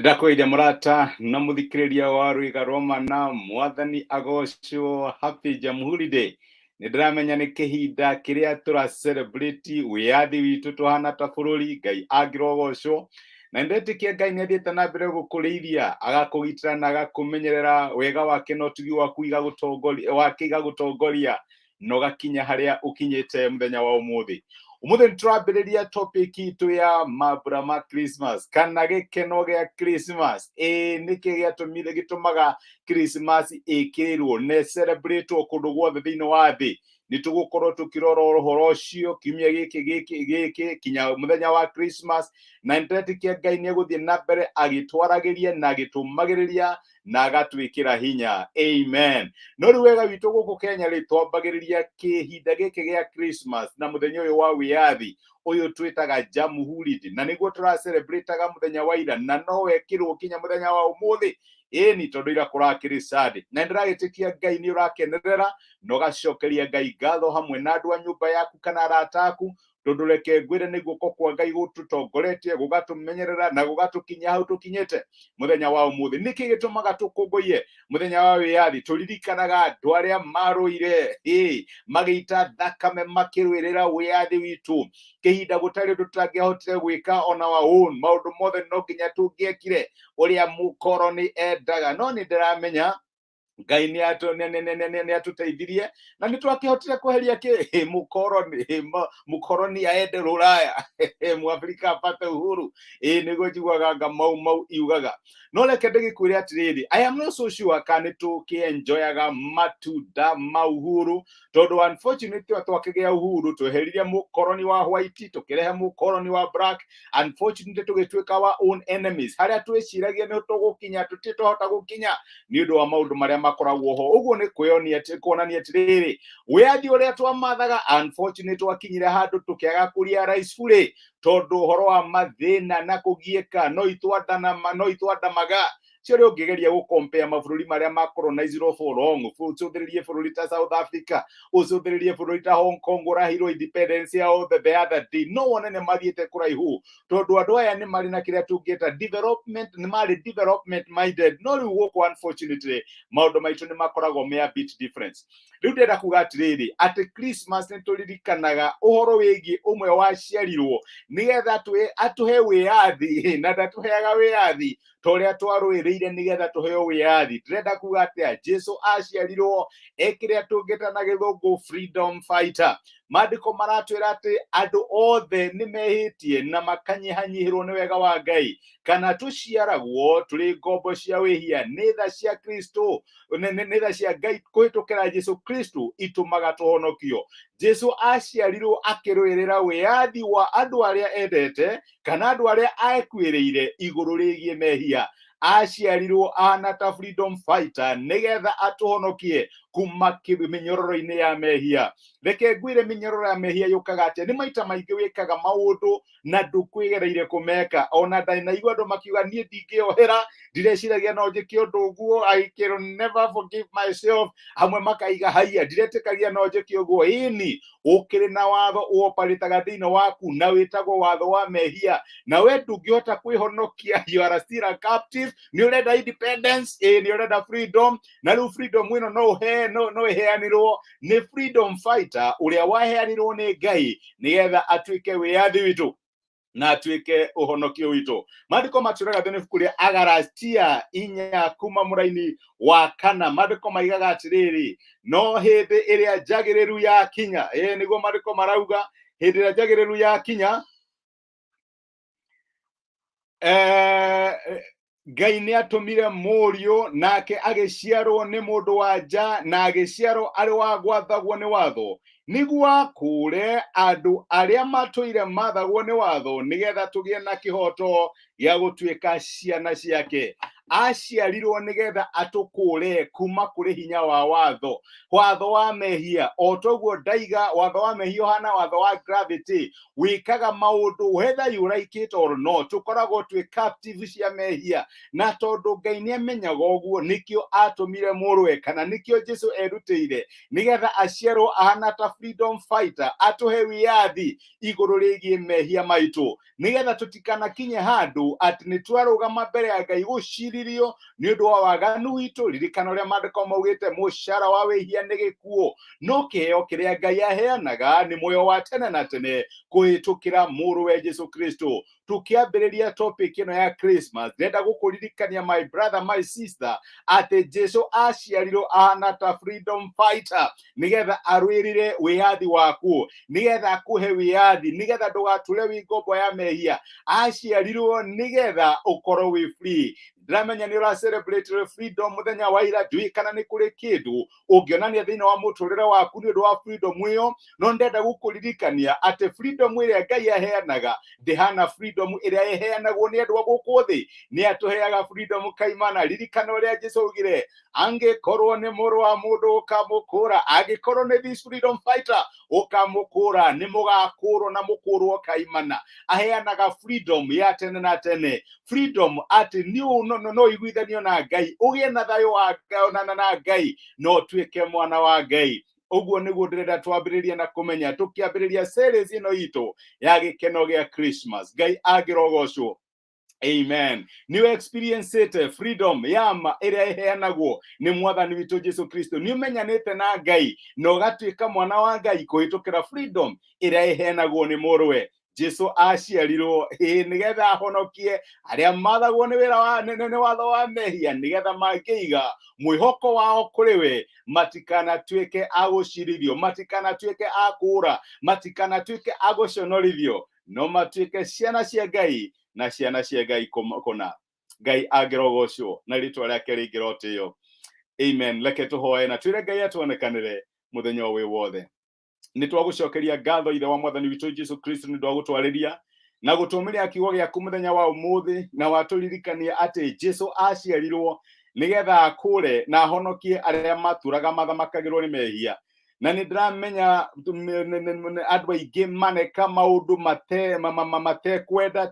Nĩndakũgeithia mũrata na mũthikĩrĩria wa Rwĩga rwa Mana, mwathani agocwo. Happy Jamhuri Day. Nĩndĩramenya nĩ kĩhinda kĩrĩa tũra celebrate wĩyathi witũ tũhana ta bũrũri, Ngai angĩrogocwo. Na nĩndetĩkia Ngai nĩathiĩte na mbere gũkũrĩithia, agakũgitĩra na agakũmenyerera, wega wake na ũtugi waku igagũtongoria, wake igagũtongoria na ũgakinya harĩa ũkinyĩte mũthenya wa ũmũthĩ. Ũmũthĩ nĩ tũrambĩrĩria topic itũ ya mambura ma Christmas kana gĩkeno gĩa Christmas. Ĩĩ nĩkĩ gĩatũmire gĩtũmaga Christmas ĩkĩrĩrwo na ĩcelebrate kũndũ guothe thĩinĩ wa thĩ? Nĩ tũgũkorwo tũkĩrora ũhoro ũcio kiumia gĩkĩ gĩkĩ gĩkĩ kinya mũthenya wa Christmas, na nĩndĩretĩkia Ngai nĩ egũthiĩ na mbere agĩtwaragĩria na agĩtũmagĩrĩria na agatwĩkĩra hinya. Amen. No rĩu wega witũ gũkũ Kenya rĩ, twambagĩrĩria kĩhinda gĩkĩ gĩa Christmas na mũthenya ũyũ wa wĩyathi ũyũ twĩtaga Jamhuri Day, na nĩguo tũracelebrataga mũthenya wa ira na no wekĩrwo kinya mũthenya wa ũmũthĩ. Ĩni tondũ ira kũrakĩrĩ Sunday, na nĩndĩragĩtĩkia Ngai nĩ ũrakenerera na ũgacokeria Ngai ngatho hamwe na andũ a nyũmba yaku kana arata aku, tondũ reke ngwĩre nĩ guoko kwa Ngai gũtũtongoretie, gũgatũmenyerera na gũgatũkinyia hau tũkinyĩte mũthenya wa ũmũthĩ. Nĩkĩ gĩtũmaga tũkũngũiye mũthenya wa wĩyathi? Tũririkanaga andũ arĩa marũire, ĩ magĩita thakame makĩrũĩrĩra wĩyathi witũ, kĩhinda gũtarĩ ũndũ tũtangĩahotire gwĩka on our own, maũndũ mothe no nginya tũngĩekire ũrĩa mũkoroni endaga. No nĩ ndĩramenya Ngai nĩ atũteithirie na nĩ twakĩhotire kweheria kĩ mũkoroni, mũkoroni aende rũraya, Mwafrika apate uhuru. Ĩ nĩguo njiguaga nga mau mau iugaga. No reke ndĩgĩkwĩre atĩrĩrĩ, I am not so sure kana nĩ tũkĩenjoyaga matunda ma uhuru, tondũ unfortunately twakĩgĩa uhuru tweheririe mũkoroni wa white tũkĩrehe mũkoroni wa black. Unfortunately tũgĩtuĩka wa own enemies, harĩa twĩciragia nĩ tũgũkinya tũtirĩ twahota gũkinya nĩ ũndũ wa maũndũ marĩa makoragwo ho. Ũguo nĩ kwĩonia kuonania atĩrĩrĩ, wĩyathi ũrĩa twamathaga unfortunately twakinyire handũ tũkĩaga kũria rice fully, tondũ ũhoro wa mathĩna na kũgiĩka no itwandamaga. Cio rĩ, ũngĩgeria gũkompea mabũrũri marĩa ma colonized for long, ũcũthĩrĩrie bũrũri ta South Africa, ũcũthĩrĩrie bũrũri ta Hong Kong ũraheirwo independence yao the other day, no wone nĩ mathiĩte kũraihu, tondũ andũ aya nĩ marĩ na kĩrĩa tũngĩta development, nĩ marĩ development minded. No rĩu gũkũ unfortunately maũndũ maitũ nĩ makoragwo me a bit difference. Rĩu ndĩrenda kuga atĩrĩrĩ, atĩ Christmas nĩ tũririkanaga ũhoro wĩgiĩ ũmwe waciarirwo nĩgetha atũhe wĩyathi, na ndatũheaga wĩyathi ta ũrĩa twarũĩrĩire nĩgetha tũheo wĩyathi. Ndĩrenda kuga atĩa? Jesu aciarirwo ekĩrĩa tũngĩta na gĩthũngũ freedom fighter. Maandĩko maratwĩra atĩ andũ othe nĩ mehĩtie na makanyihanyihĩrwo nĩ wega wa Ngai, kana tũciaragwo tũrĩ ngombo cia wĩhia. Nĩ tha cia Kristo, nĩ tha cia Ngai kũhĩtũkĩra Jesu Kristo itũmaga tũhonokio. Jesu aciarirwo akĩrũĩrĩra wĩyathi wa andũ arĩa endete kana andũ arĩa ekuĩrĩire igũrũ rĩgiĩ mehia. Aciarirwo ahana ta freedom fighter nĩgetha atũhonokie kuma mĩnyororo-inĩ ya mehia. Reke ngwĩre, mĩnyororo ya mehia yũkaga atĩa? Nĩ maita maingĩ wĩkaga maũndũ na ndũkwĩgereire kũmeka. Ona ndanaigua andũ makiuga, "Niĩ ndingĩohera, ndireciragia no njĩke ũndũ ũguo, I can never forgive myself." Amwe makaiga, "Haiya, ndiretĩkagia no njĩke ũguo." Ĩni ũkĩrĩ na watho ũoparĩtaga thĩinĩ waku na wĩtagwo watho wa mehia, na we ndũngĩhota kwĩhonokia. You are still a captive. Nĩ ũrenda independence, ĩ nĩ ũrenda freedom, na rĩu freedom ĩno no ũhe no ĩheanirwo nĩ freedom fighter ũrĩa waheanirwo nĩ Ngai nĩgetha atuĩke wĩyathi witũ na atuĩke ũhonokio witũ. Maandĩko matwĩraga thĩinĩ ibuku rĩa Agalatia 4 kuma mũraini wa 4, maandĩko maigaga atĩrĩrĩ, no hĩndĩ ĩrĩa njagĩrĩru yakinya, ĩ nĩguo maandĩko marauga, hĩndĩ ĩrĩa njagĩrĩru yakinya, Ngai nĩ atũmire mũriũ, nake agĩciarwo nĩ mũndũ wa nja na agĩciarwo arĩ wa gwathagwo nĩ watho, nĩguo akũũre andũ arĩa matũire mathagwo nĩ watho, nĩgetha tũgĩe na kĩhoto gĩa gũtuĩka ciana ciake. Aciarirwo nĩgetha atũkũre kuma kũrĩ hinya wa watho, watho wa mehia. O toguo ndaiga, watho wa mehia ũhana watho wa gravity, wĩkaga maũndũ whether you like it or not. Tũkoragwo twĩ captive cia mehia, na tondũ Ngai nĩ amenyaga ũguo, nĩkĩo atũmire mũrũwe, kana nĩkĩo Jesu erutĩire nĩgetha aciarwo ahana ta freedom fighter, atũhe wĩyathi igũrũ rĩgiĩ mehia maitũ, nĩgetha tũtikanakinye handũ atĩ nĩ twarũgama mbere ya Ngai gũciririo nĩ ũndũ wa waganu witũ. Ririkana ũrĩa maandĩko maugĩte, mũcara wa wĩhia nĩ gĩkuũ, no kĩheo kĩrĩa Ngai aheanaga nĩ muoyo wa tene na tene kũhĩtũkĩra mũrũwe Jesu Kristo. Tukiambĩrĩria topic ĩno ya Christmas, ndĩrenda gũkũririkania, my brother, my sister, atĩ Jesu aciarirwo ahana ta freedom fighter nĩgetha arũĩrĩre wĩyathi waku, nĩgetha akũhe wĩyathi, nĩgetha ndũgatũre wĩ ngombo ya mehia. Aciarirwo nĩgetha ũkorwo wĩ free. Ndĩramenya nĩ ũra celebrate freedom mũthenya wa ira. Ndiũĩ kana nĩ kũrĩ kĩndũ ũngĩonania thĩinĩ wa mũtũrĩre waku nĩ ũndũ wa freedom ĩyo, no ndenda gũkũririkania atĩ freedom ĩrĩa Ngai aheanaga ndĩhana freedom ĩrĩa ĩheanagwo nĩ andũ a gũkũ thĩ. Nĩ atũheaga freedom kaimana. Ririkana ũrĩa Jesu augire, angĩkorwo nĩ mũrũ wa mũndũ ũkamũkũra, angĩkorwo nĩ this freedom fighter ũkamũkũra, nĩ mũgakũrwo na mũkũrwo kaimana. Aheanaga freedom ya tene na tene, freedom atĩ nĩ no iguithanio na Ngai, ũgĩe na thayũ wa na Ngai, no ũtuĩke mwana wa Ngai. Ũguo nĩguo ndĩrenda twambĩrĩrie na kũmenya tũkĩambĩrĩria series ĩno itũ ya gĩkeno gĩa Christmas. Ngai angĩrogocwo. Amen. Nĩ experience freedom yama ĩrĩa ĩheanagwo nĩ mwathani witũ Jesu Kristo. Nĩ ũmenyanĩte na Ngai na ũgatuĩka mwana wa Ngai kũhĩtũkĩra freedom ĩrĩa ĩheanagwo nĩ mũrũwe Jesu. Aciarirwo ĩ nĩgetha ahonokie arĩa mathagwo nĩ wĩra wa nĩ watho wa mehia, nĩgetha mangĩiga mwĩhoko wao kũrĩ we matikanatuĩke a gũcirithio, matikanatuĩke a kũũra, matikanatuĩke a gũconorithio, no matuĩke ciana cia Ngai na ciana cia Ngai kũna. Ngai angĩrogocwo na rĩtwa rĩake rĩngĩrotĩo. Amen. Reke tũhoe na twĩre Ngai atuonekanĩre mũthenya ũyũ wothe. Nĩ twagũcokeria ngatho, Ithe wa mwathani witũ Jesu Kristo, nĩ ũndũ wa gũtwarĩria na gũtũmĩria kiugo gĩaku mũthenya wa ũmũthĩ, na watũririkania atĩ Jesu aciarirwo nĩgetha akũre na ahonokie arĩa matũraga mathamakagĩrwo nĩ mehia. Na nĩ ndĩramenya andũ aingĩ maneka maũndũ matekwenda,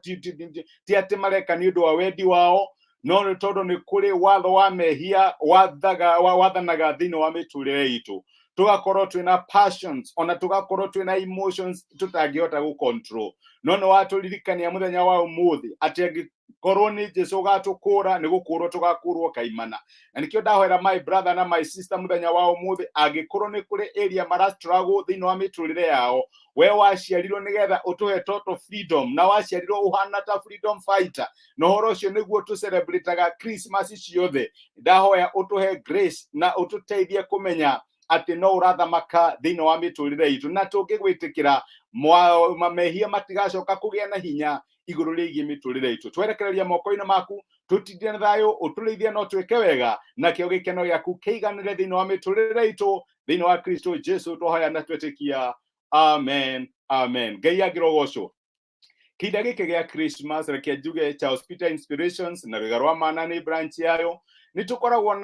ti atĩ mareka nĩ ũndũ wa wendi wao, no nĩ tondũ nĩ kũrĩ watho wa mehia wathaga wathanaga thĩinĩ wa mĩtũrĩre itũ, tũgakorwo twĩna passions, ona tũgakorwo twĩna emotions tũtangĩhota gũ control. No nĩ watũririkania mũthenya wa ũmũthĩ atĩ angĩkorwo nĩ Jesu ũgatũkũra, nĩ gũkũrwo tũgakũrwo kaimana. Na nĩkĩo ndahoera my brother na my sister mũthenya wa ũmũthĩ, angĩkorwo nĩ kũrĩ area mara struggle thĩinĩ wa mĩtũrĩre yao, we waciarirwo nĩgetha ũtũhe total freedom, na waciarirwo ũhana ta freedom fighter, na ũhoro ũcio nĩguo tũcelebrataga Christmas ciothe. Ndahoya ũtũhe grace na ũtũteithie kũmenya atĩ no ũrathamaka thĩinĩ wa mĩtũrĩre itũ, na tũngĩgwĩtĩkĩra mehia matigacoka kũgĩa na hinya igũrũ rĩgiĩ mĩtũrĩre itũ. Twerekereria moko-inĩ maku, tũtindie na thayũ, ũtũrĩithie no twĩke wega, nakĩo gĩkeno gĩaku kĩiganĩre thĩinĩ wa mĩtũrĩre itũ. Thĩinĩ wa Kristo Jesu twahoya na twetĩkia. Amen, amen. Ngai angĩrogocwo. Kĩhinda gĩkĩ gĩa Christmas, reke njuge Charles Peter Inspirations na Rwĩga rwa Mana nĩ branch yayo, nĩ tũkoragwo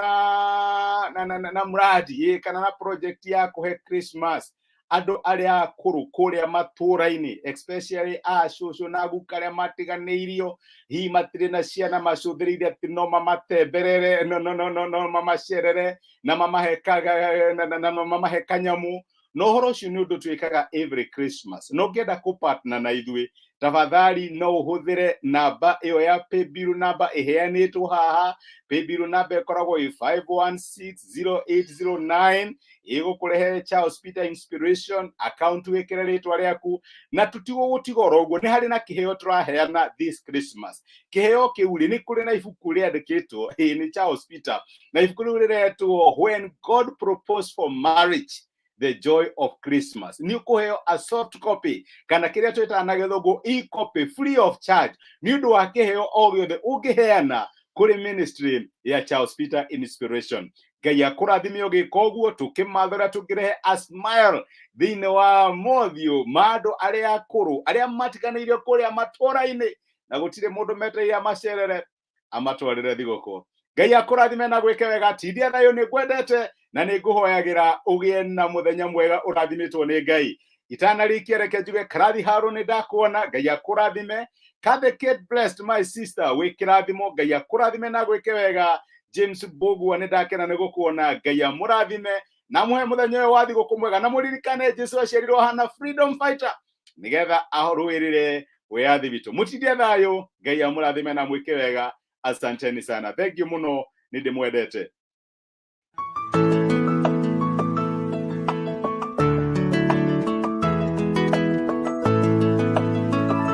na mradi kana na project ya kũhe Christmas andũ arĩa akũrũ kũrĩa matũra-inĩ, especially a cũcũ na guka arĩa matiganĩirio, hihi matirĩ na ciana, macũthĩrĩire atĩ no mamatemberere, no mamacerere na mamahe na mamahe kanyamũ. Na ũhoro ũcio nĩ ũndũ twĩkaga every Christmas. No ũngĩenda kũpartner na ithuĩ, tafadhali no ũhũthĩre namba ĩyo ya paybill, namba ĩheanĩtwo haha. Paybill namba ĩkoragwo ĩ 5160809, ĩgũkũrehere Charles Peter Inspiration account, wĩkĩre rĩtwa rĩaku. Na tũtigũgũtiga oro ũguo, nĩ harĩ na kĩheo tũraheana this Christmas. Kĩheo kĩu rĩ, nĩ kũrĩ na ibuku rĩandĩkĩtwo nĩ Charles Peter, na ibuku rĩu rĩretwo "When God Proposed for Marriage: The Joy of Christmas". Nĩ ũkũheo a soft copy, kana kĩrĩa twĩtaga na gĩthũngũ e-copy, free of charge, nĩ ũndũ wa kĩheo o gĩothe ũngĩheana kũrĩ ministry ya Charles Peter Inspiration. Ngai akũrathime ũgĩka ũguo. Tũkĩmathũra tũngĩrehe a smile thĩinĩ wa mothiũ ma andũ arĩa akũrũ arĩa matiganĩirio kũrĩa matũra-inĩ, na gũtirĩ mũndũ metereire macerere. Amatwarĩre thigũkũ. Ngai akũrathime na gwĩke wega. Tindia thayũ, nĩ ngwendete na nĩ ngũhoyagĩra ũgĩe na mũthenya mwega ũrathimĩtwo nĩ Ngai. Itanarĩkia, reke njuge karathi haro, nĩ ndakuona. Ngai akũrathime. Kathe Kate blessed, my sister, wĩ kĩrathimo. Ngai akũrathime na gwĩke wega. James Mbũgua, nĩ ndakena nĩ gũkuona. Ngai amũrathime na mũhe mũthenya ũyũ wa thigũkũ mwega, na mũririkane Jesu aciarirwo hana freedom fighter nigetha arũĩrĩre wĩyathi witũ. Mũtindie thayũ. Ngai amũrathime na mwĩke wega. Asanteni sana, thank you mũno, nĩ ndĩmwendete.